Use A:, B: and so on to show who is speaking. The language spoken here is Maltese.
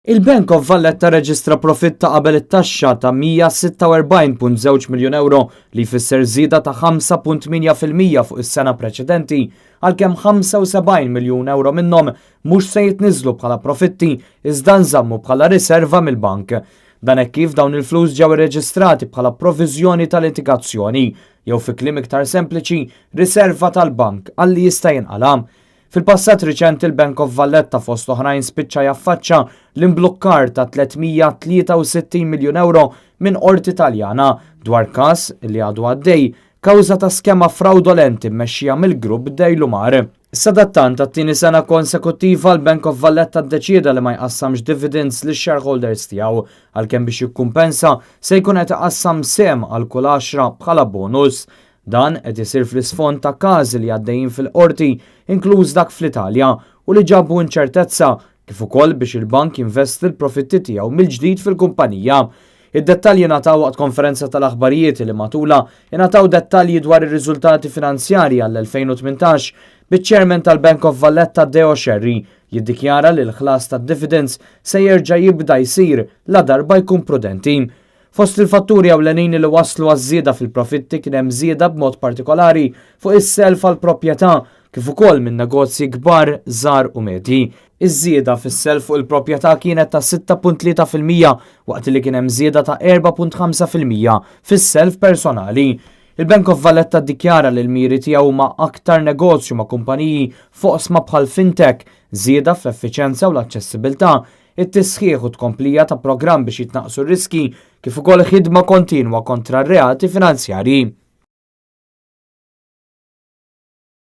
A: Il-Bank of Valletta reġistra profitt ta' qabel it-taxxa ta' 146.2 miljun euro li jfisser żieda ta' 5.8% fuq is-sena preċedenti għalkemm 75 miljun euro minnhom mhux se jitniżlu bħala profitti iżda nżammu bħala riserva mill-bank. Dan hekk kif dawn il-flus ġew irreġistrati bħala proviżjoni ta' litigazzjoni jew fi kliem iktar sempliċi riserva tal-bank għal li jista' jinqala'. Fil-passat riċenti l-Bank of Valletta fost oħrajn spiċċa jaffaċċa l-imblukkar ta' 363 miljun euro minn qorti Taljana dwar każ li għadu għaddej kawża ta' skema fraudolenti mmexxija mill-grupp Dejlumar. Sadattant għat-tieni sena konsekuttiva l-Bank of Valletta ddeċieda li ma jqassamx dividends lix-shareholders tiegħu għalkemm biex jikkumpensa se jkun qed iqassam sehem għal kull għaxra bħala bonus. Dan qed isir fl-isfond ta' każi li għaddejjin fil-qorti, inkluż dak fl-Italja, u li ġabu inċertezza, kif ukoll biex il-bank jinvesti l-profitti tiegħu mill-ġdid fil-kumpanija. Id-dettalji ngħataw waqt konferenza tal-aħbarijiet li matulha ingħataw dettalji dwar ir-riżultati finanzjarji għall-2018 biċ-Chairman tal-Bank of Valletta Deo Scerri jiddikjara li l-ħlas tad-dividends se jerġa' jibda jsir la darba jkun prudenti. Fost il-fatturi ewlenin li wasslu għaż-żieda fil-profitti kien hemm żieda b'mod partikolari fuq is-self għall-proprjetà kif ukoll minn negozji kbar, żgħar u medji. Iż-żieda fis-self fuq il-proprjetà kienet ta' 6.3% waqt li kien hemm żieda ta' 4.5% fis-self personali. Il-Bank of Valletta ddikjara li l-miri tiegħu huma aktar negozju ma' kumpaniji f'oqsma bħal fintech, żieda fl-effiċjenza u l-aċċessibilità, it-tisħiħ u tkomplija ta' programm biex jitnaqqsu r-riskji kif ukoll ħidma kontinwa kontra r-reati finanzjarji.